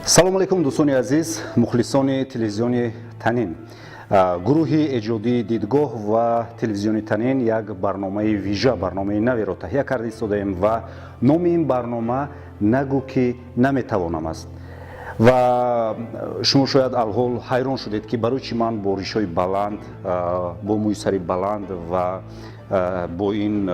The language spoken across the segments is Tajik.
Салому алейкум, дӯстони азиз, мухлисони телевизиони Танин. Гурӯҳи эҷодии Дидгоҳ ва телевизиони Танин як барномаи вижа, барномаи наверо таҳия карда истодаем ва номи ин барнома «Нагӯ, ки наметавонам» аст. Ва шумо шояд алҳол ҳайрон шудед, ки барои чӣ ман бо ришҳои баланд, бо мӯи сари баланд ва бо ин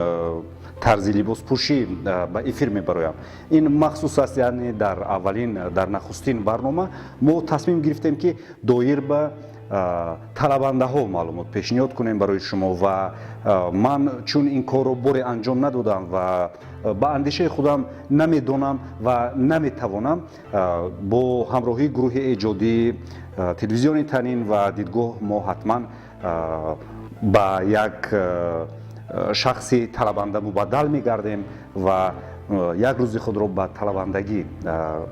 тарзи либоспӯшӣ ба эфир мебароям. Ин махсус аст, яъне дар аввалин, дар нахустин барнома мо тасмим гирифтем, ки доир ба талабандаҳо маълумот пешниҳод кунем барои шумо. Ва ман чун ин корро боре анҷом надодам ва ба андешаи худам намедонам ва наметавонам, бо ҳамроҳии гурӯҳи эҷодии телевизиони Танин ва Дидгоҳ мо ҳатман ба як шахси талабанда мубаддал мегардем ва як рӯзи худро ба талабандагӣ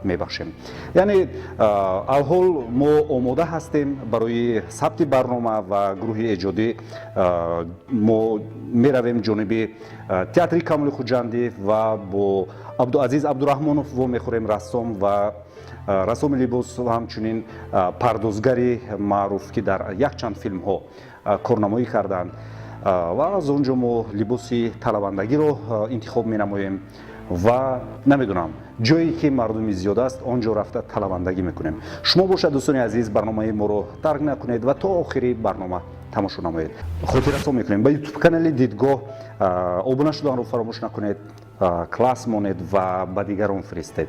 мебахшем. Яъне алҳол мо омода ҳастем барои сабти барнома ва гурӯҳи эҷодӣ мо меравем ҷониби театри Камоли Хуҷандӣ ва бо Абдуазиз Абдураҳмонов вомехӯрем, рассом ва рассоми либос ва ҳамчунин пардозгари маъруф, ки дар якчанд филмҳо корнамоӣ карданд. Ва аз он ҷо мо либоси талабандагиро интихоб менамоем ва намедонам, ҷое ки мардуми зиёд аст, он ҷо рафта талабандагӣ мекунем. Шумо бошад, дӯстони азиз, барномаи моро тарк накунед ва то охири барнома тамошо намоед. Хотиррасон мекунем: ба Ютуб канали Дидгоҳ обуна шуданро фаромӯш накунед, класс монед ва ба дигарон фиристед.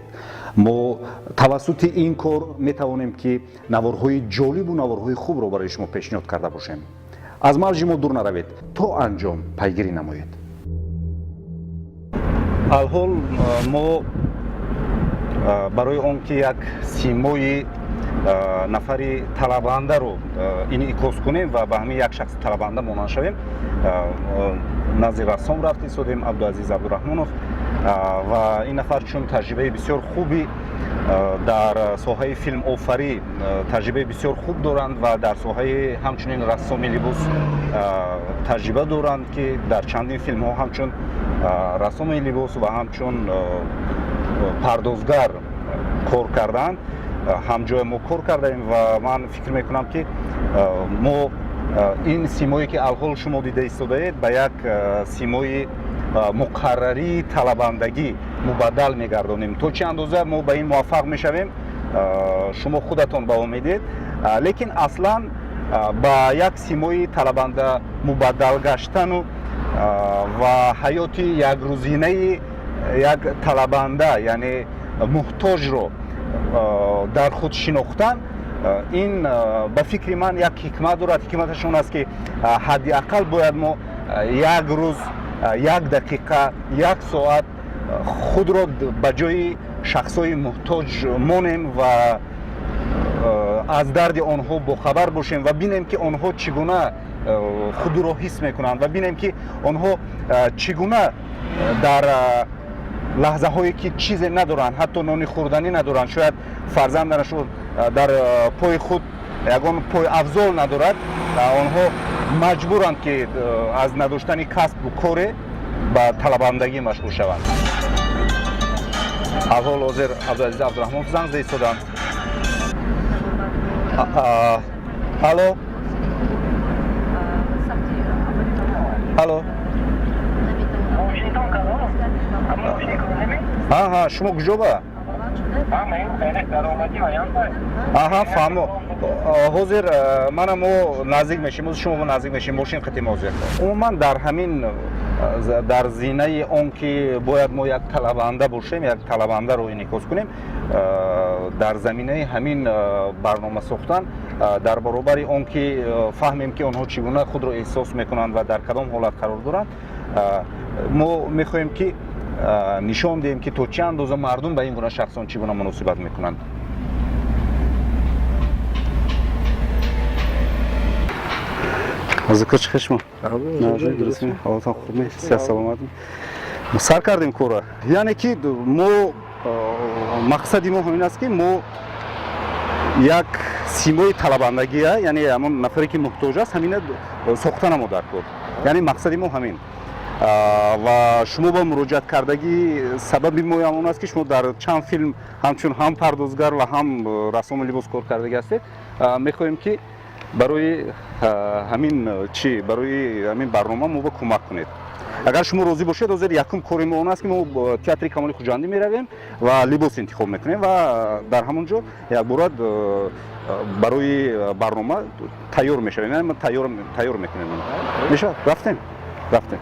Мо тавассути ин кор метавонем, ки наворҳои ҷолибу наворҳои хубро барои шумо пешниҳод карда бошем. Аз мавҷи мо дур наравед, то анҷом пайгирӣ намоед. Алҳол мо барои он ки як симои нафари талабандаро инъикос кунем ва ба ҳамин як шахси талабанда монанд шавем, назди рассом рафта истодем, Абдуазиз Абдураҳмонов. Ва ин нафар чун таҷрибаи бисёр хуби дар соҳаи филмофарӣ таҷрибаи бисёр хуб доранд ва дар соҳаи ҳамчунин рассоми либос таҷриба доранд, ки дар чандин филмҳо ҳамчун рассоми либос ва ҳамчун пардозгар кор карданд, ҳамҷоя мо кор кардаем. Ва ман фикр мекунам, ки мо ин симое ки алҳол шумо дида истодаед, ба як симои муқаррарии талабандагӣ мубаддал мегардонем. То чӣ андоза мо ба ин муваффақ мешавем, шумо худатон ба умедед, лекин аслан ба як симои талабанда мубаддал гаштану ва ҳаёти якрӯзинаи як талабанда, яъне муҳтоҷро дар худ шинохтан, ин ба фикри ман як ҳикмат дорад. Ҳикматаш он аст, ки ҳадди ақал бояд мо як рӯз, як дақиқа, як соат худро ба ҷои шахсҳои муҳтоҷ монем ва аз дарди онҳо бохабар бошем ва бинем, ки онҳо чӣ гуна худро ҳис мекунанд, ва бинем, ки онҳо чӣ гуна дар лаҳзаҳое ки чизе надоранд, ҳатто нони хӯрданӣ надоранд, шояд фарзанданашон дар пои худ ягон пойафзол надорад, онҳо маҷбуранд, ки аз надоштани касбу коре ба талабандагӣ машғул шаванд. Алҳол ҳозир Абдуазиз Абдураҳмонов занг зада истоданд. Алло, алло. Аҳа, шумо куҷо ба? Аҳа, фаҳмо. Ҳозир мана мо наздик мешем, ҳозир шумо наздик мешем, мошин қатим. Ҳозир умуман дар ҳамин, дар зинаи он ки бояд мо як талабанда бошем, як талабандаро инъикос кунем, дар заминаи ҳамин барнома сохтан, дар баробари он ки фаҳмем, ки онҳо чӣ гуна худро эҳсос мекунанд ва дар кадом ҳолат қарор доранд, мо мехоҳем, ки нишон диҳем, ки то чӣ андоза мардум ба ин гуна шахсон чӣ гуна муносибат мекунанд. Ҳозир чӣ шумо? Ҳолатон хуб? Саломат. Сар кардем кора. Яъне ки мо мақсади мо ҳамин аст, ки мо як симои талабандагия, яъне ҳамон нафаре ки муҳтоҷ аст, ҳамина сохтана мо дар кор. Яъне мақсади мо ҳамин. Ва шумо ба муроҷиат кардагӣ сабаби моям он аст, ки шумо дар чанд филм ҳамчун ҳам пардозгар ва ҳам рассоми либос кор кардагӣ ҳастед. Мехоҳем, ки барои ҳамин чӣ, барои ҳамин барнома мо ба кӯмак кунед. Агар шумо розӣ бошед, ҳозир якум кори мо он аст, ки мо театри Камоли Хуҷандӣ меравем ва либос интихоб мекунем ва дар ҳамон ҷо якбора барои барнома тайёр мешавем, яъне тайёр мекунем. Мешавад? Рафтем, рафтем.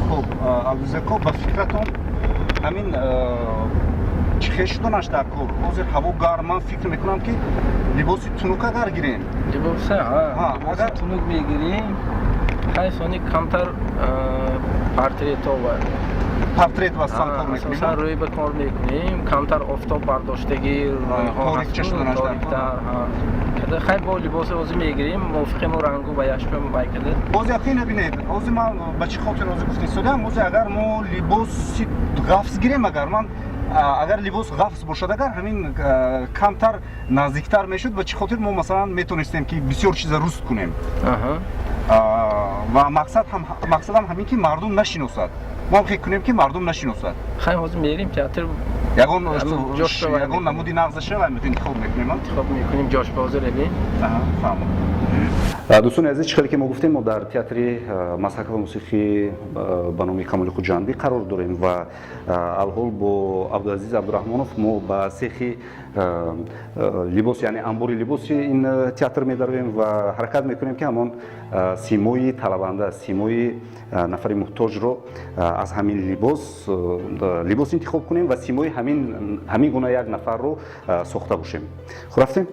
Хуб, Абдузако, ба фикратон, ҳамин чӣ хел шуданаш дар кор? Ҳозир ҳаво гарм, ман фикр мекунам, ки либоси тунук агар гирем. Либоса, либоси тунук мегирем, хай, сони камтар портретова. Портрет ва сан кор мекунем. Асосан рӯй ба кор мекунем, камтар офтоб бардоштагӣ. Торикча шуданаш дар кор. Хай, бо либоси ҳозир мегирем, мувофиқи мо рангу ва яшма майкада. Боз яқин набинед, ҳозир ман ба чӣ хотир ҳозир гуфта истодам. Ҳозир агар мо либоси ғафз гирем, агар ман агар либос ғафз бошад, агар ҳамин камтар наздиктар мешуд, ба чӣ хотир мо, масалан, метонистем, ки бисёр чиза руст кунем ва мақсадам ҳамин, ки мардум нашиносад. Мо ҳам хел кунем, ки мардум нашиносад. Хай, ҳозир мерим театр. Ягон намуди нағзаша ва интихоб мекунем. Интихоб мекунем, ҷош ба ҳозир ревем. Фаҳмам. Дӯстони азиз, чӣ хеле ки мо гуфтем, мо дар театри масҳака ва мусиқӣ ба номи Камоли Хуҷандӣ қарор дорем ва алҳол бо Абдуазиз Абдураҳмонов мо ба сехи либос, яъне анбори либоси ин театр медароем ва ҳаракат мекунем, ки ҳамон симои талабанда, симои нафари муҳтоҷро аз ҳамин либос интихоб кунем ва симои ҳамин гуна як нафарро сохта бошем. Хуб, рафтем.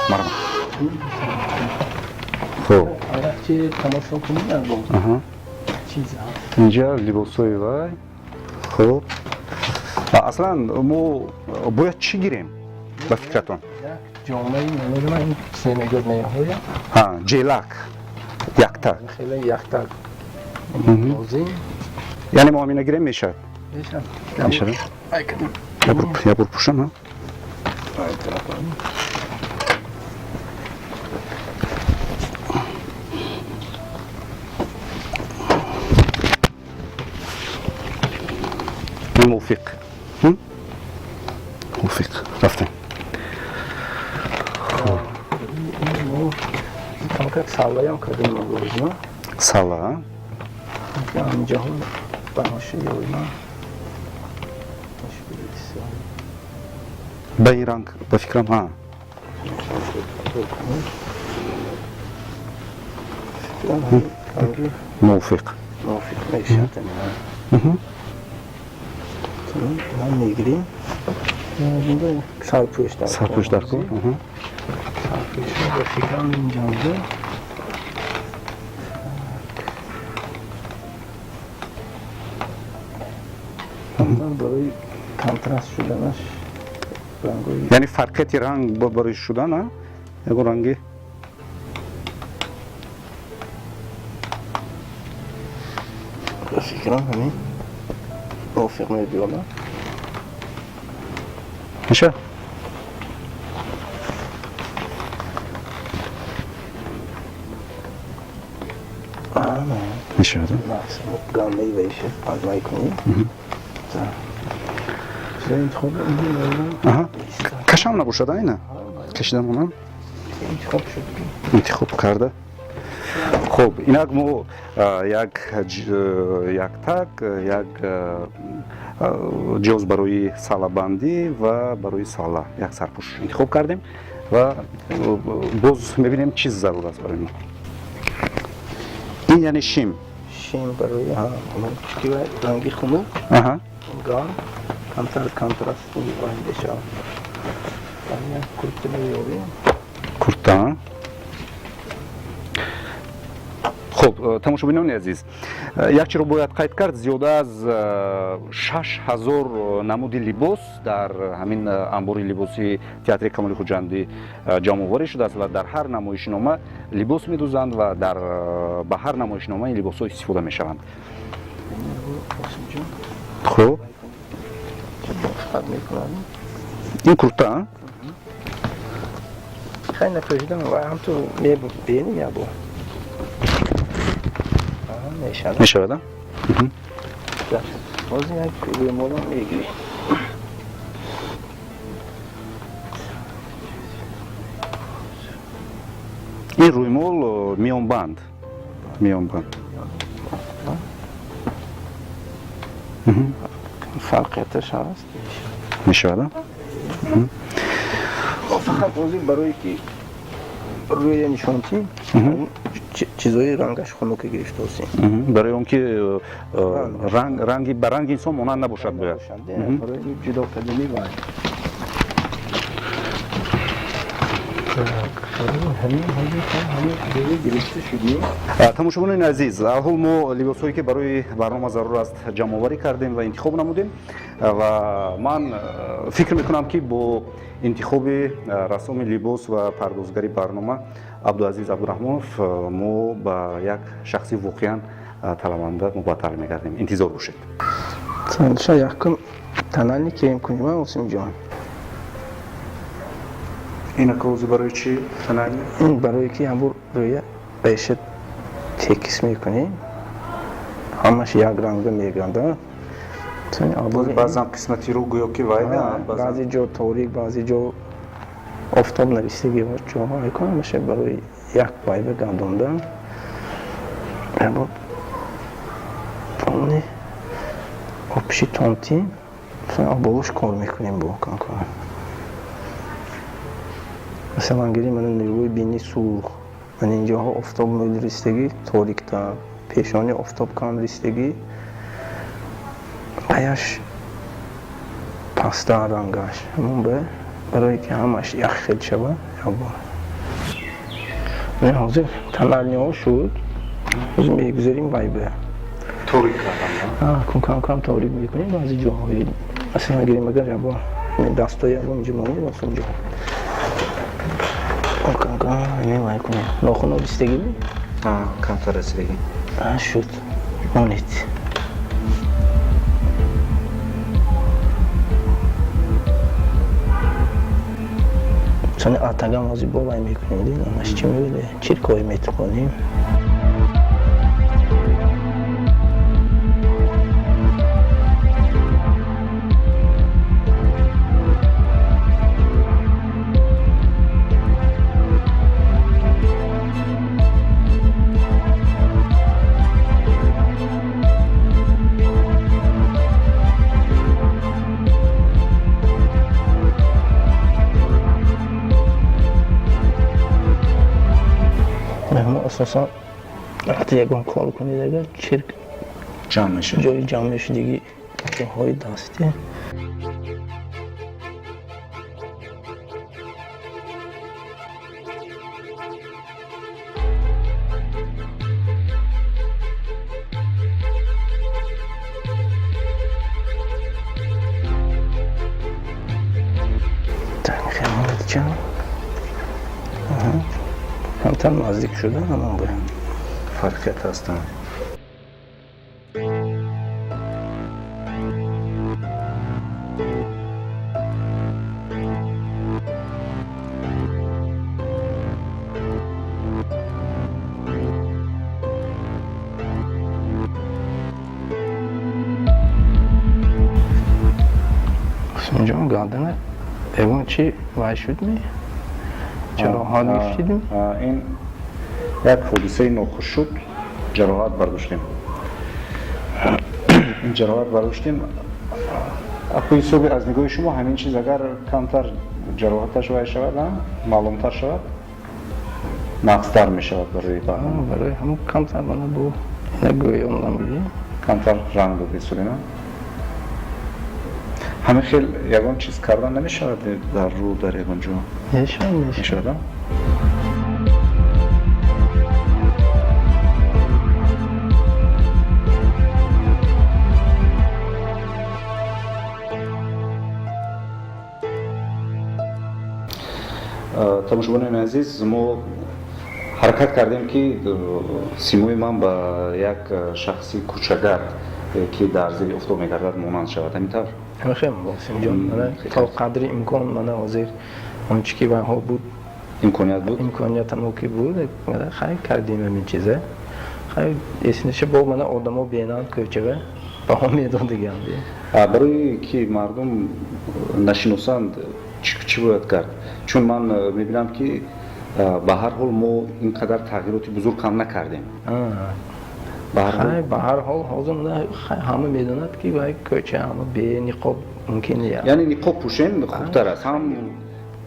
Марҳамат. Хуб. Тамошо кунем. Инҷа либосҳои вай. Хуб, аслан мо бояд чӣ гирем, ба фикратон? Ҷомаи, намедонам, ин семегӯрнеҳоя. Ҷелак яктак. Хеле яктак лозим. Яъне мо ҳамина гирем, мешавад? Мешавад. Ябур пӯшам. Мувофиқ, мувофиқ. Рафтем. Камкак саллаям кардем лозим. Салла. Инҷаҳо баҳоши ёйма. Ба ин ранг, ба фикрам, ҳа. Мувофиқ. Мувофиқ мешавад. Ман мегирем сарпӯш. Дар сарпӯш дар кор. Сарпӯш, ба фикрам, инҷонда. Барои контраст шуданаш рангои. Яъне фарқияти ранг барои шудан, ягон ранги. Ба фикрам, ҳамин мувофиқ мебиёнад. Мешавад? Мешавад. Гаммаи вайша пазмай кунем. Кашам набошад, айна кашида монам. Интихоб карда. Хуб, инак мо як яктак, як ҷиҳоз барои салабандӣ ва барои сала, як сарпӯш интихоб кардем ва боз мебинем, чиз зарур аст барои мо. Ин яъне шим. Шим барои ранги хунук, гарм, камтар контраст мешавад. Курта меёбем. Курта. Хуб, тамошобинони азиз, як чиро бояд қайд кард: зиёда аз 6000 намуди либос дар ҳамин анбори либоси театри Камоли Хуҷандӣ ҷамъоварӣ шудааст ва дар ҳар намоишнома либос медӯзанд ва дар ба ҳар намоишнома ин либосҳо истифода мешаванд. Хуб, ин курта. Хай напӯшидам ва ҳам ту мебинем ябо. Мешавад. Мешавад, а? Боз як рӯмолам мегирем. Ин рӯймол миёнбанд. Миёнбанд. Фарқияташ ҳаст. Мешавад, а? Фақат ҳозир барое ки рӯя нишонтӣ чизои рангаш хунука гирифтаосем. Барои он ки ранги ба ранги инсон монанд набошад бояд. Барои ҷудо кардани вай. Тамошобинони азиз, ҳол мо либосҳое ки барои барнома зарур аст ҷамъоварӣ кардем ва интихоб намудем ва ман фикр мекунам ки бо интихоби рассоми либос ва пардозгари барнома Абдуазиз Абдураҳмонов мо ба як шахси воқеан талабанда мубаттал мегардем. Интизор бошед. Ша якум тональный крем кунем, Осимҷон. Ин акози барои чӣ тональный? Ин барое ки ҳамбур рӯя беша текис мекунем, ҳамаш як ранга мегардад. Баъзан қисмати рӯ гӯё ки вайда, баъзе ҷо торик, баъзе ҷо офтоб нависагӣ ҷоҳо мекунам, ҳамаша барои як вайба гардонда. Полни обши тонти болош кор мекунем бо канкон. Масалан гирем, мана нурӯи бини сурх, мана инҷоҳо офтоб мӯл ристагӣ ториктар, пешони офтоб кам ристагӣ, аяш пастар рангаш. Ҳамон ба барое ки ҳамаш як хел шавад якбор. Не, ҳозир тональный ҳо шуд, ҳозир мегузарем вайба. Торик кардан. Кун кам кам торик мекунем баъзе ҷоҳои. Масалан гирем, агар якбор дастои якбор инҷо монем, масалан ҷо. Кам кам вай кунем. Нохуно ристагӣ? Камтар расидагӣ. Шуд. Монед. Сони атагам ҳозир бо вай мекунем, дид, ҳамаш чӣ мебуде? Чиркҳое метиқонем. Асосан вақте ягон кор кунед, агар чирк ҷамъ мешавад, ҷои ҷамъ мешудагӣ ҷоҳои дастӣ. Камтар наздик шуда ҳамон бо. Фарқият ҳастанд. Осимҷон, гардана ягон чи вай шудми? Ҷароҳат гирифтидим? Ин як ҳодисаи нохуш шуд, ҷароҳат бардоштем. Ин ҷароҳат бардоштем. Ако ҳисоби аз нигоҳи шумо ҳамин чиз агар камтар ҷароҳаташ вай шавад, маълумтар шавад, нақстар мешавад барои барнома. Барои ҳамон камтар мана бо ина гӯён намудӣ. Камтар ранг додед, Сулина. Ҳамин хел ягон чиз кардан намешавад дар рӯ, дар ягон ҷо? Мешавад, мешавад. Мешавад? Тамошобинони азиз, мо ҳаракат кардем ки симои ман ба як шахси кӯчагард ки дар зери офтоб мегардад монанд шавад. Ҳамин тавр? Ҳамин хел, Осимҷон, мана то қадри имкон мана ҳозир он чи ки вайҳо буд Имконият буд? Имкониятамо ки буд, хай кардем ҳамин чиза. Хай эсинаша бо мана одамо бенанд кӯчава баҳо медодиганд. Барои ки мардум нашиносанд, чӣ бояд кард? Чун ман мебинам, ки ба ҳар ҳол мо ин қадар тағйироти бузург ҳам накардем. Ба ҳар ҳол ҳозир ҳама медонад, ки вай кӯча ҳама бениқоб мумкин. Яъне ниқоб пӯшем хубтар аст ҳам.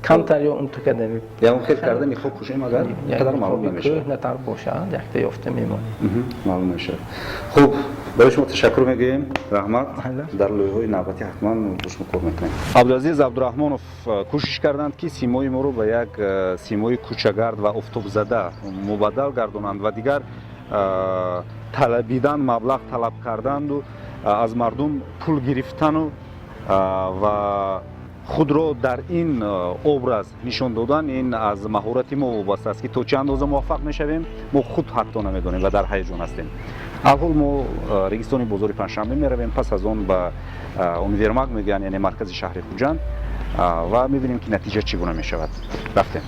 Камтар ё унту кардем. Я он хел карда ниқоб пӯшем, агар қадар маълум намешавад. Кӯҳнатар бошад, якта ёфта мемонем. Маълум мешавад. Хуб, барои шумо ташаккур мегӯем, раҳмат. Дар лоиҳаҳои навбатӣ ҳатман бо шумо кор мекунем. Абдуазиз Абдураҳмонов кӯшиш карданд, ки симои моро ба як симои кӯчагард ва офтобзада мубаддал гардонанд ва дигар талабидан, маблағ талаб карданду аз мардум пул гирифтану ва худро дар ин образ нишон додан, ин аз маҳорати мо вобаста аст, ки то чӣ андоза муваффақ мешавем, мо худ ҳатто намедонем ва дар ҳаяҷон ҳастем. Алҳол мо регистони бозори Панҷшанбе меравем, пас аз он ба универмаг мегӯянд, яъне маркази шаҳри Хуҷанд, ва мебинем, ки натиҷа чӣ гуна мешавад. Рафтем.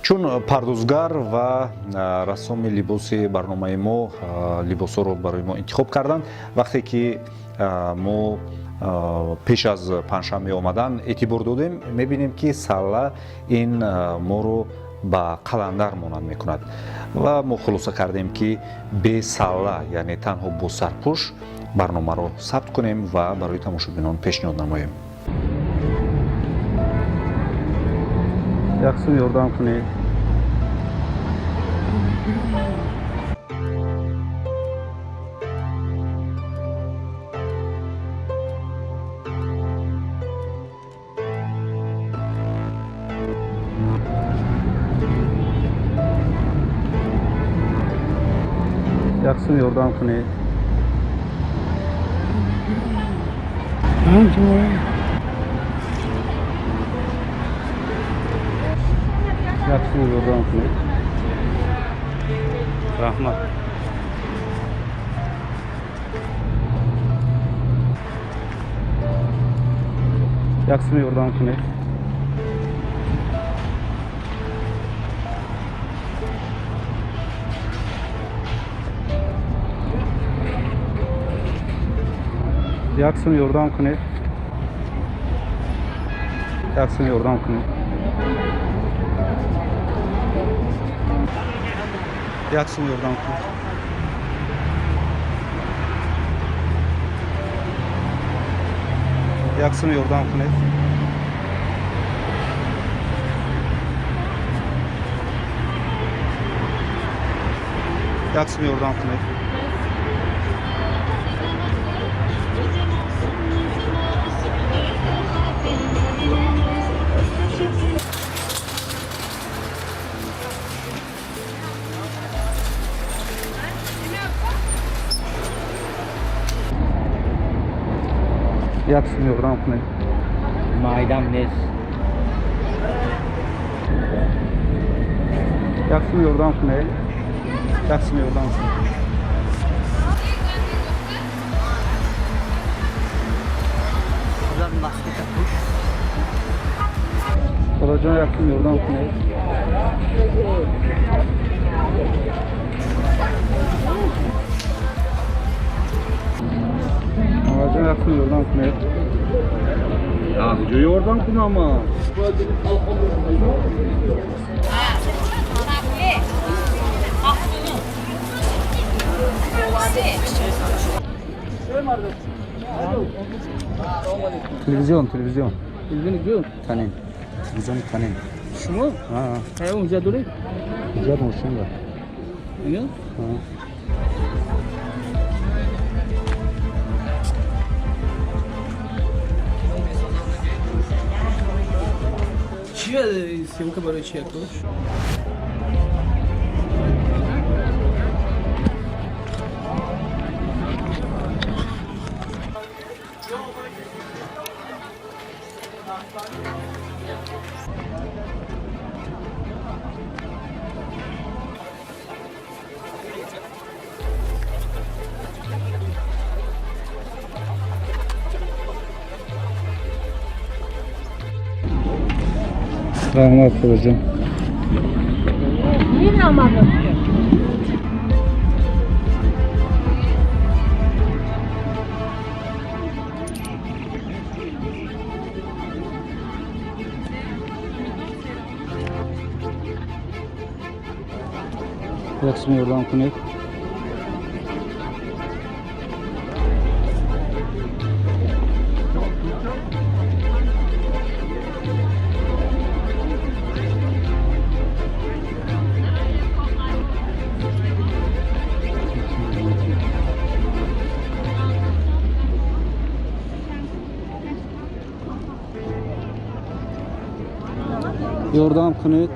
Чун пардозгар ва рассоми либоси барномаи мо либосҳоро барои мо интихоб карданд, вақте ки мо пеш аз панҷшанбе омадан эътибор додем, мебинем, ки салла ин моро ба қаландар монанд мекунад ва мо хулоса кардем, ки бе салла, яъне танҳо бо сарпӯш барномаро сабт кунем ва барои тамошобинон пешниҳод намоем. Як сум ёрдам кунед. Як сум ёрдам кунед. Як сум ёрдам кунед. Раҳмат. Як сум ёрдам кунед. Як сум ёрдам кунед. Як сум ёрдам кунед. Як сум ёрдам кунед. Як сум ёрдам кунед. Як сум ёрдам кунед. Як сум ёрдам кунед. Майдам нест. Як сум ёрдам кунед. Як сум ёрдам кунед. Худоҷон, як сум ёрдам кунед. Худоҷон, як сум ёрдам кунед. Куҷо ёрдам кунам? Телевизион, телевизион. Телевизион? Танин. Телевизиони Танин. Шумо? Унҷа доред? Унҷа мошин дор. Ина? Чия съёмка барои чи якош? Раҳмат, холаҷон. Як сум ёрдам кунед. Ёрдам кунед.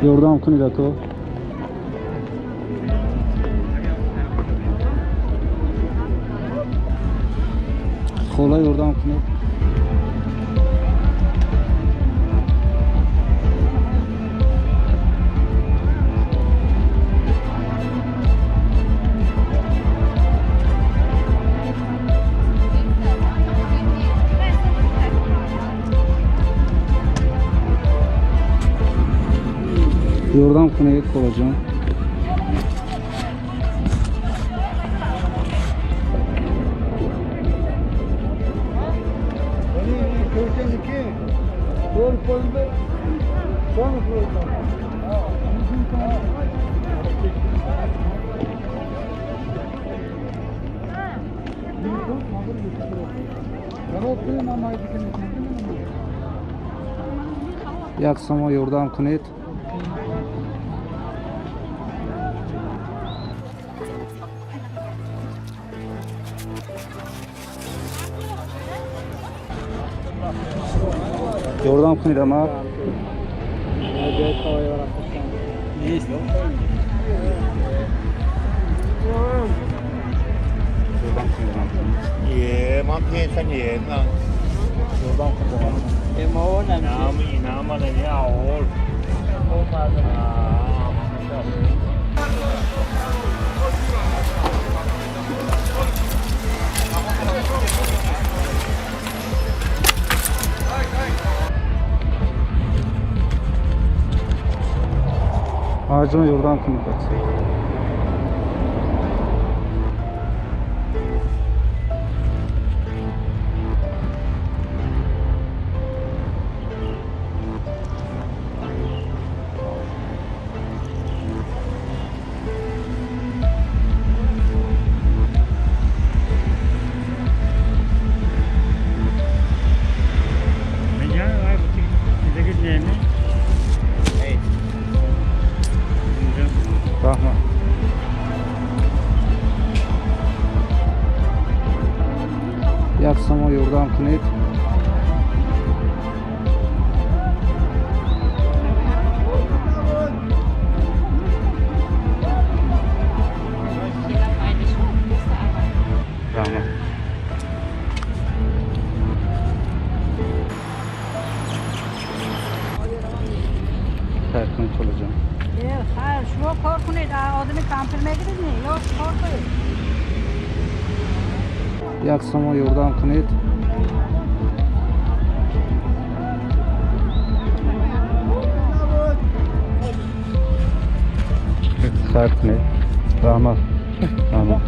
Ёрдам кунед, ако. Хола, ёрдам кунед. Ёрдам кунед, холаҷон. Як сомо ёрдам кунед. Ёрдам кунед, ама. Ҷон, ёрдам кунед. Раҳмат. Як сомо ёрдам кунед. Раҳмат. Хайр кунед, холаҷон. Хайр, шумо кор кунед, одами кампир мегиред, не? Ё кор кунед. Як сомо ёрдам кунед. Хайр кунед. Раҳмат. Раҳмат.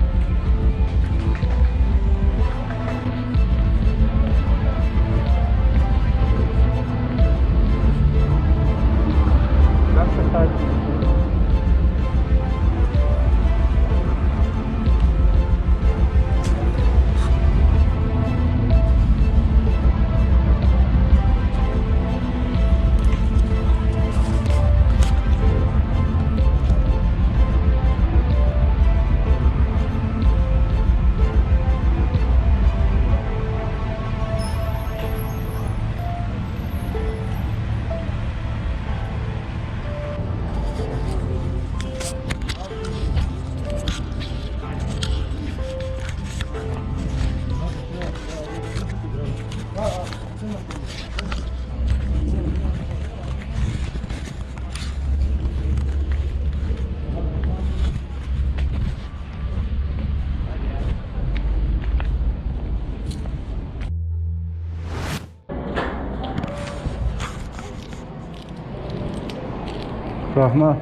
Раҳмат.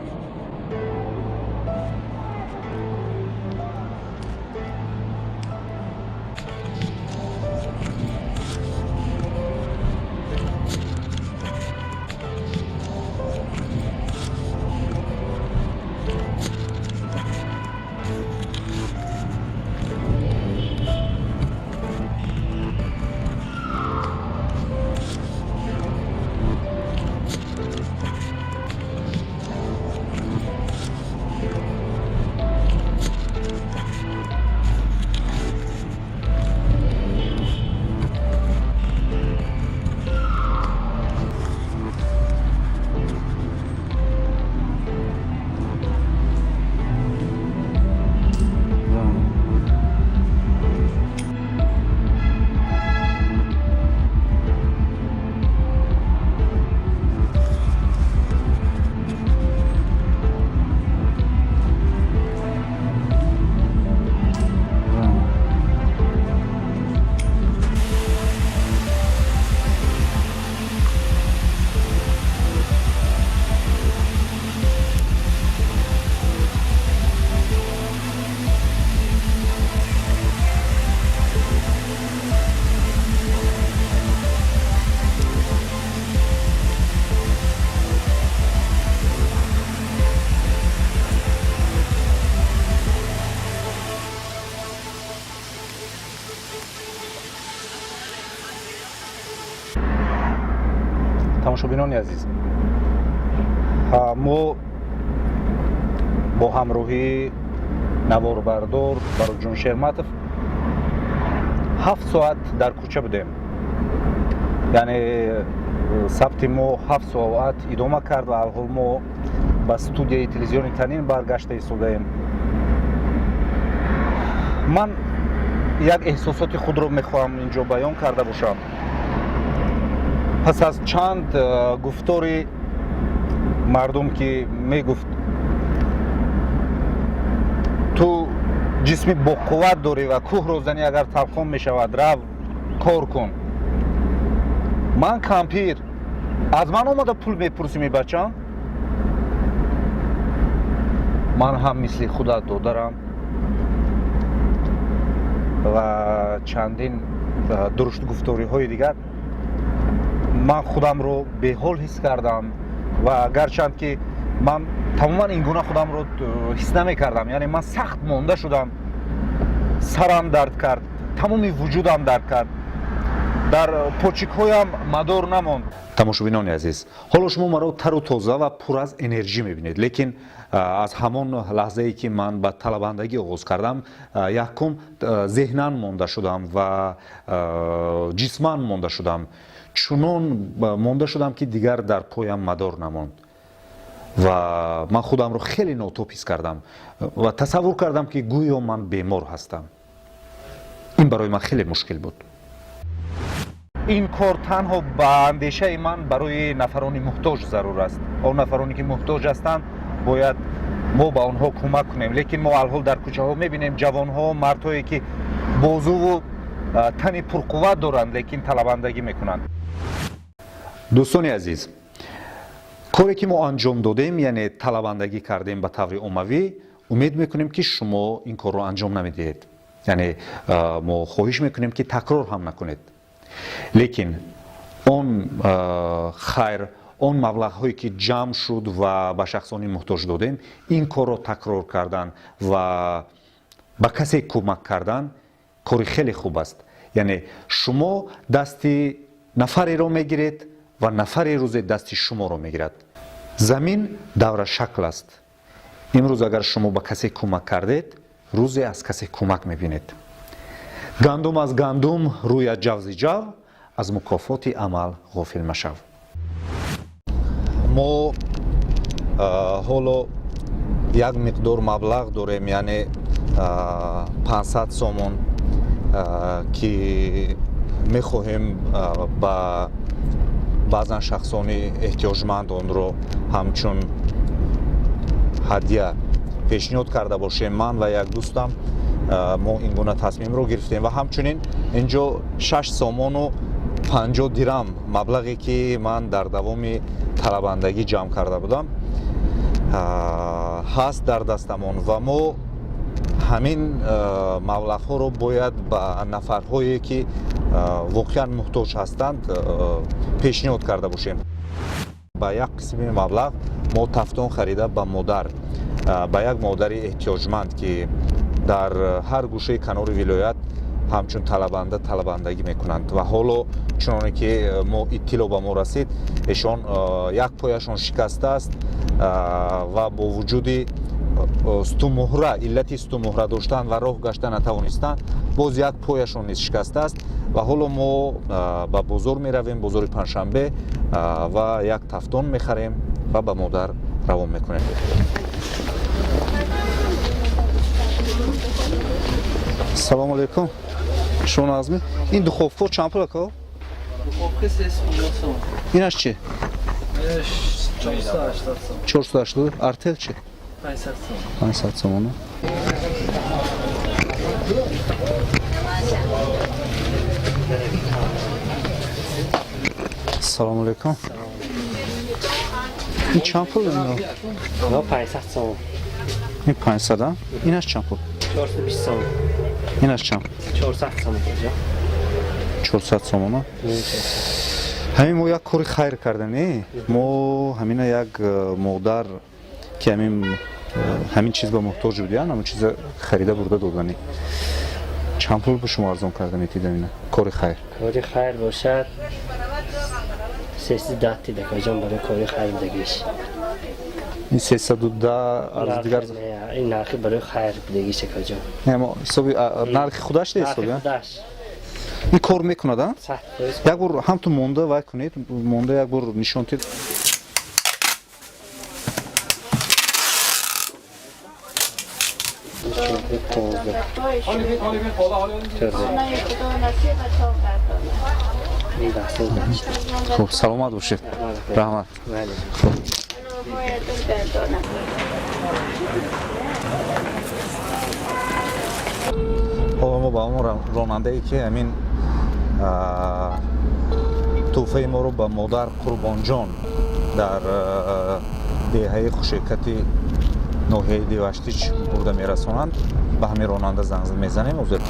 Тамошобинони азиз, мо бо ҳамроҳии наворбардор Бароҷон Шерматов 7 соат дар кӯча будем, яъне сабти мо 7 соат идома кард ва алҳол мо ба студияи телевизиони Танин баргашта истодаем. Ман як эҳсосоти худро мехоҳам инҷо баён карда бошам. Пас аз чанд гуфтори мардум, ки мегуфт: «Ту ҷисми боқувват дорӣ ва кӯҳро занӣ, агар талхон мешавад, рав, кор кун». Ман кампир, аз ман омада пул мепурсӣ, мебачам, ман ҳам мисли худат додарам ва чандин дуруштгуфториҳои дигар, ман худамро беҳол ҳис кардам. Ва гарчанд ки ман тамоман ин гуна худамро ҳис намекардам, яъне ман сахт монда шудам, сарам дард кард, тамоми вуҷудам дард кард, дар почикҳоям мадор намонд. Тамошобинони азиз, ҳоло шумо маро тару тоза ва пур аз энержӣ мебинед, лекин аз ҳамон лаҳзае ки ман ба талабандагӣ оғоз кардам, якум зеҳнан монда шудам ва ҷисман монда шудам. Чунон монда шудам, ки дигар дар поям мадор намонд ва ман худамро хеле нотоб ҳис кардам ва тасаввур кардам, ки гӯё ман бемор ҳастам. Ин барои ман хеле мушкил буд. Ин кор танҳо ба андешаи ман барои нафарони муҳтоҷ зарур аст. Он нафароне ки муҳтоҷ ҳастанд, бояд мо ба онҳо кӯмак кунем. Лекин мо алҳол дар кӯчаҳо мебинем ҷавонҳо, мардҳое, ки бозуву тани пурқувват доранд, лекин талабандагӣ мекунанд. Дӯстони азиз, коре ки мо анҷом додем, яъне талабандагӣ кардем ба таври оммавӣ, умед мекунем, ки шумо ин корро анҷом намедиҳед, яъне мо хоҳиш мекунем, ки такрор ҳам накунед. Лекин он хайр, он маблағҳое ки ҷамъ шуд ва ба шахсони муҳтоҷ додем, ин корро такрор кардан ва ба касе кӯмак кардан кори хеле хуб аст. Яъне шумо дасти нафареро мегиред ва нафаре рӯзе дасти шуморо мегирад. Замин даврашакл аст. Имрӯз агар шумо ба касе кӯмак кардед, рӯзе аз касе кӯмак мебинед. Гандум аз гандум рӯяд, ҷавзи ҷав, аз мукофоти амал ғофил машав. Мо ҳоло як миқдор маблағ дорем, яъне 500 сомон, ки мехоҳем ба баъзан шахсони эҳтиёҷманд онро ҳамчун ҳадя пешниҳод карда бошем. Ман ва як дӯстам, мо ин гуна тасмимро гирифтем. Ва ҳамчунин инҷо 6 сомону 50 дирам, маблағе ки ман дар давоми талабандагӣ ҷамъ карда будам. ҳаст дар дастамон ва мо ҳамин маблағҳоро бояд ба нафарҳое, ки воқеан муҳтоҷ ҳастанд, пешниҳод карда бошем. Ба як қисми маблағ мо тафтон харида ба модар, ба як модари эҳтиёҷманд, ки дар ҳар гӯшаи канори вилоят ҳамчун талабанда талабандагӣ мекунанд ва ҳоло чуноне ки мо иттилоъ ба мо расид, эшон як пояшон шикастааст ва бо вуҷуди стумуҳра, иллати стумуҳра доштан ва роҳ гашта натавонистан, боз як пояшон низ шикастааст ва ҳоло мо ба бозор меравем, бозори Панҷшанбе, ва як тафтон мехарем ва ба модар равон мекунем. Салому алейкум. Шумо назми? Ин духовка чанд пул, ако? Духовка 350 сом. Инаш чи? Инаш 480 сом. 480. Артел чи? 500 сом. 500 сомона. Салому алейкум. Ин чанд пул? Ино 500 сом. Ин 500, а? Инаш чанд пул? 420 сом. Инаш чанд? 400 сом. 400 сомона. Ҳамин мо як кори хайр кардем, не? Мо ҳамина як модар, ки ҳамин чиз ба муҳтоҷ будиян, ҳамин чиза харида бурда додани. Чанд пул ба шумо арзон карда метидам ина? Кори хайр. Кори хайр бошад 310 тидакаҷон барои кори хайр будагиш. Ин 310 арз дигар? Ин нархи барои хайр будагиш, акаҷон. Не, мо ҳисоби нархи худаш не ҳисоби? Нархи худаш. Ин кор мекунад, а? 100%. Як бор ҳам ту монда вай кунед, монда як бор нишон тид. Хуб, саломат бошед. Раҳмат. Хуб. Ҳоло мо ба он ронандае, ки ҳамин тӯҳфаи моро ба модар Қурбонҷон дар деҳаи Хушекати ноҳияи Деваштич бурда мерасонанд, ба ҳамин ронанда занг мезанем, ҳозир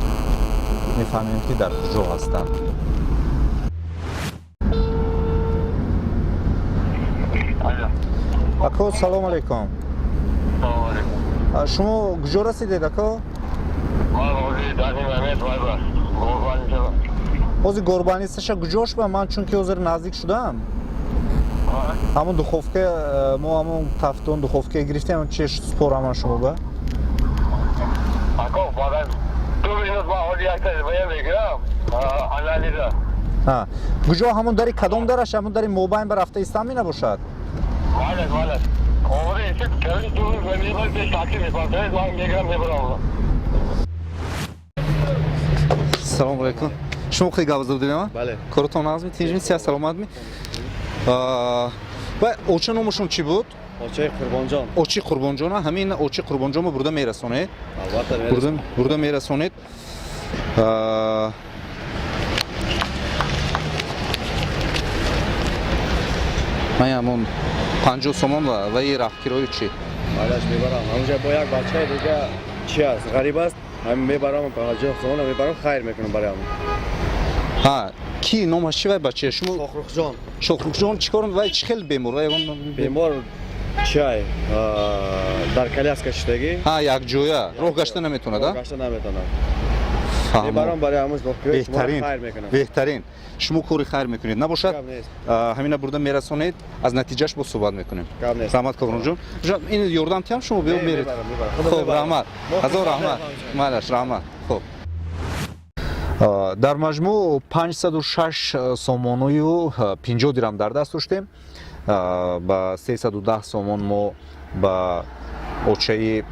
мефаҳмем, ки дар куҷо ҳастанд. Ако, салому алейкум. Шумо куҷо расидед, ако? Ҳозир горбанисаша куҷош ба ман, чунки ҳозир наздик шудам. Ҳамон духовка, мо ҳамон тафтон духовка гирифтем, че спораман шумо ба? Ако, фақат ду минут, ман ҳозир якта мегирам, анализа. Куҷо, ҳамон дари кадом дараш, ҳамон дари мобайн ба рафта истам менабошад? Бале, бале. Ҳозир исит, кали ду минут пеш такси мепартоед, ман мегирам, мебарам. Салому алейкум. Шумо хеле гап зада будед, Бале. Коротон нағз ми, тинҷми, сия саломат ми? Ва оча номашон чӣ буд? Очаи Қурбонҷон. Очи Қурбонҷона, ҳамин очи Қурбонҷонро бурда мерасонед? Албатта мерасонем. Бурда мерасонед. Ман ҳамон 50 сомон ва и рафкирою чӣ? Балаш мебарам. Ҳамонҷа бо як бачаи дига чи аст? Ғариб аст. Ҳамин мебарам 50 сомон мебарам, хайр мекунам барои ҳамон. Ҳа, ки номаш чӣ вай бача? Шумо Шохрухҷон. Шохрухҷон чӣ кор вай чӣ хел бемор? Вай ягон бемор чай дар коляска шудагӣ. Ҳа, якҷоя роҳ гашта наметавонад, а? Роҳ гашта наметавонад. Мебарам барои ҳамон Беҳтарин, хайр мекунам. Беҳтарин. Шумо кори хайр мекунед. Набошад, ҳамина бурда мерасонед, аз натиҷаш боз суҳбат мекунем. Раҳмат, Ковронҷон. Ин ёрдам тиҳам шумо биё меред. Хуб, раҳмат. Ҳазор раҳмат. Майлаш, раҳмат. Хуб. Дар маҷмӯъ 506 сомоную 50 дирам дар даст доштем. Ба 310 сомон мо ба очаи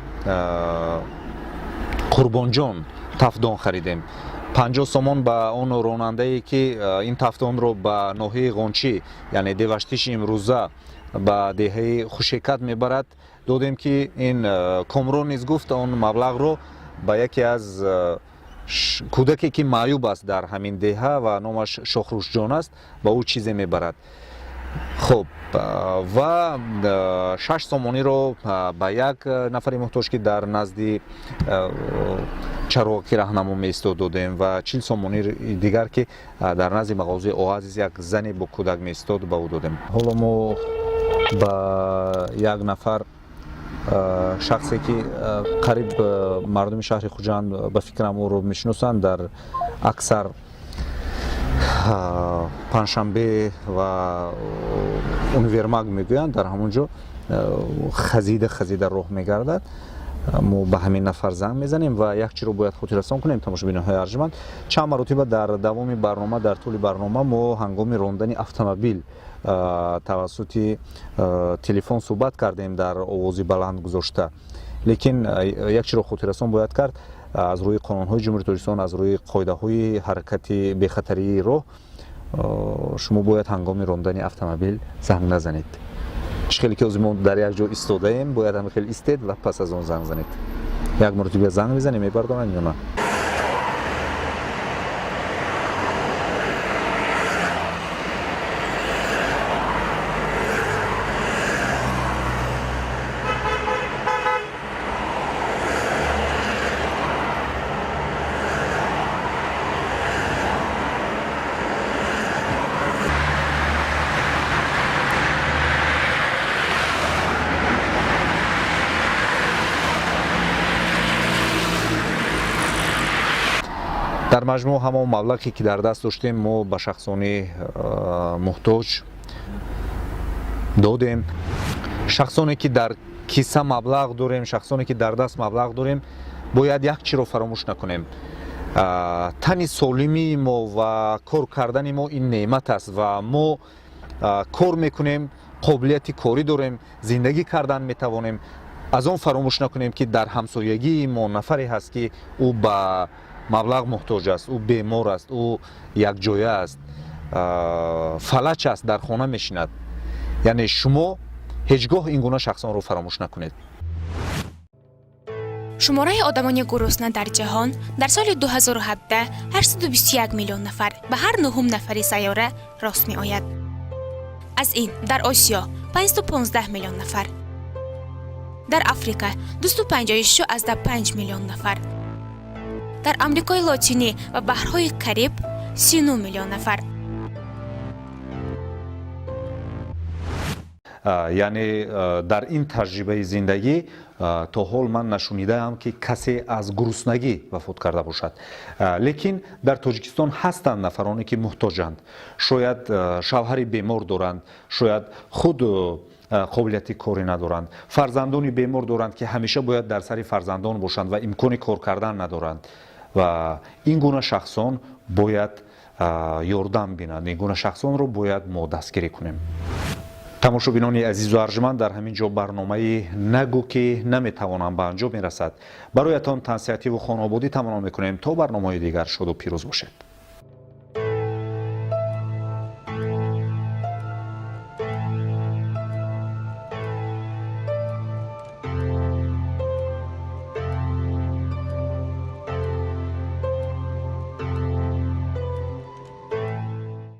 Қурбонҷон тафдон харидем. 50 сомон ба он ронандае, ки ин тафдонро ба ноҳияи Ғончӣ, яъне Деваштиши имрӯза, ба деҳаи Хушекат мебарад, додем, ки ин Комрон низ гуфт, он маблағро ба яке аз кӯдаке, ки маъюб аст дар ҳамин деҳа ва номаш Шохрушҷон аст, ба ӯ чизе мебарад. Хуб, ва 6 сомониро ба як нафари муҳтоҷ, ки дар назди чароғаки раҳнамо меистод, додем ва 40 сомони дигар, ки дар назди мағозаи Оазис як зане бо кӯдак меистод, ба ӯ додем. Ҳоло мо ба як нафар шахсе, ки қариб мардуми шаҳри Хуҷанд, ба фикрам, ӯро мешиносанд, дар аксар панҷшанбе ва универмаг мегӯянд, дар ҳамон ҷо хазида хазида роҳ мегардад, мо ба ҳамин нафар занг мезанем. Ва як чиро бояд хотиррасон кунем, тамошобиноҳои арҷманд: чанд маротиба дар давоми барнома, дар тӯли барнома мо ҳангоми рондани автомобил тавассути телефон суҳбат кардем, дар овози баланд гузошта. Лекин як чиро хотиррасон бояд кард: аз рӯи қонунҳои Ҷумҳурии Тоҷикистон, аз рӯи қоидаҳои ҳаракати бехатарии роҳ, шумо бояд ҳангоми рондани автомобил занг назанед. Чӣ хеле ки ҳозир мо дар як ҷо истодаем, бояд ҳама хел истед ва пас аз он занг занед. Як маротиба занг мезанем, мебардоранд ё на. Дар маҷмӯъ ҳамон маблағе, ки дар даст доштем, мо ба шахсони муҳтоҷ додем. Шахсоне, ки дар киса маблағ дорем, шахсоне, ки дар даст маблағ дорем, бояд як чиро фаромӯш накунем: тани солимии мо ва кор кардани мо ин неъмат аст ва мо кор мекунем, қобилияти корӣ дорем, зиндагӣ кардан метавонем. Аз он фаромӯш накунем, ки дар ҳамсоягии мо нафаре ҳаст, ки ӯ ба маблағ муҳтоҷ аст, ӯ бемор аст, ӯ якҷоя аст, фалаҷ аст, дар хона мешинад. Яъне шумо ҳеҷ гоҳ ин гуна шахсонро фаромӯш накунед. Шумораи одамони гурусна дар ҷаҳон дар соли 2017 821 миллион нафар, ба ҳар нуҳум нафари сайёра рост меояд. Аз ин дар Осиё 515 миллион нафар, дар Африка 256,5 миллион нафар, дар Амрикои Лотинӣ ва баҳрҳои Кариб 39 миллион нафар. Яъне дар ин таҷрибаи зиндагӣ то ҳол ман нашунидаам, ки касе аз гуруснагӣ вафот карда бошад. Лекин дар Тоҷикистон ҳастанд нафароне, ки муҳтоҷанд, шояд шавҳари бемор доранд, шояд худ қобилияти корӣ надоранд, фарзандони бемор доранд, ки ҳамеша бояд дар сари фарзандон бошанд ва имкони кор кардан надоранд. Ва ин гуна шахсон бояд ёрдам бинанд, ин гуна шахсонро бояд мо дастгирӣ кунем. Тамошобинони азизу арҷманд, дар ҳамин ҷо барномаи «Нагӯ, ки наметавонам» ба анҷом мерасад. Бароятон тансиҳативу хонаободӣ таманно мекунем. То барномаҳои дигар шоду пирӯз бошед.